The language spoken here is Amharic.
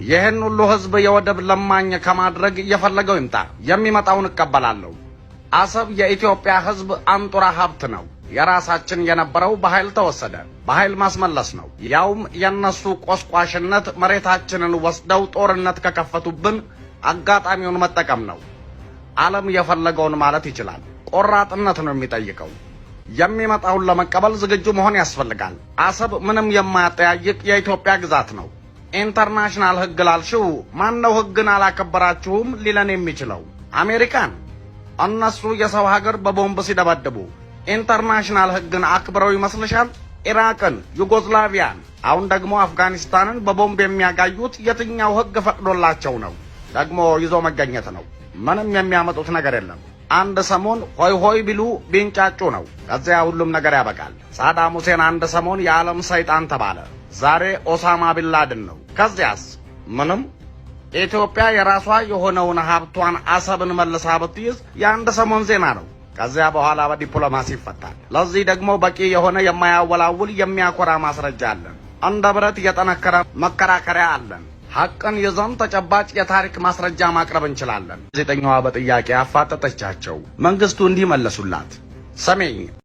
ይህን ሁሉ ህዝብ የወደብ ለማኝ ከማድረግ የፈለገው ይምጣ፣ የሚመጣውን እቀበላለሁ። አሰብ የኢትዮጵያ ህዝብ አንጡራ ሀብት ነው። የራሳችን የነበረው በኃይል ተወሰደ። በኃይል ማስመለስ ነው። ያውም የነሱ ቆስቋሽነት መሬታችንን ወስደው ጦርነት ከከፈቱብን አጋጣሚውን መጠቀም ነው። ዓለም የፈለገውን ማለት ይችላል። ቆራጥነት ነው የሚጠይቀው። የሚመጣውን ለመቀበል ዝግጁ መሆን ያስፈልጋል። አሰብ ምንም የማያጠያይቅ የኢትዮጵያ ግዛት ነው። International ሕግ ላልሽው ማነው ሕግን አላከበራችሁም ሊለን የሚችለው? አሜሪካን? እነሱ የሰው ሀገር በቦምብ ሲደበድቡ international ሕግን አክብረው ይመስልሻል? ኢራቅን፣ ዩጎዝላቪያን፣ አሁን ደግሞ አፍጋኒስታንን በቦምብ የሚያጋዩት የትኛው ሕግ ፈቅዶላቸው ነው? ደግሞ ይዞ መገኘት ነው። ምንም የሚያመጡት ነገር የለም። አንድ ሰሞን ሆይ ሆይ ቢሉ ቢንጫጩ ነው። ከዚያ ሁሉም ነገር ያበቃል። ሳዳም ሁሴን አንድ ሰሞን የዓለም ሰይጣን ተባለ። ዛሬ ኦሳማ ቢንላደን ነው። ከዚያስ ምንም። ኢትዮጵያ የራሷ የሆነውን ሀብቷን አሰብን መልሳ ብትይዝ የአንድ ሰሞን ዜና ነው። ከዚያ በኋላ በዲፕሎማሲ ይፈታል። ለዚህ ደግሞ በቂ የሆነ የማያወላውል የሚያኮራ ማስረጃ አለን። እንደ ብረት የጠነከረ መከራከሪያ አለን። ሐቅን ይዘን ተጨባጭ የታሪክ ማስረጃ ማቅረብ እንችላለን። ጋዜጠኛዋ በጥያቄ አፋጠጠቻቸው። መንግስቱ እንዲህ መለሱላት። ስሚኝ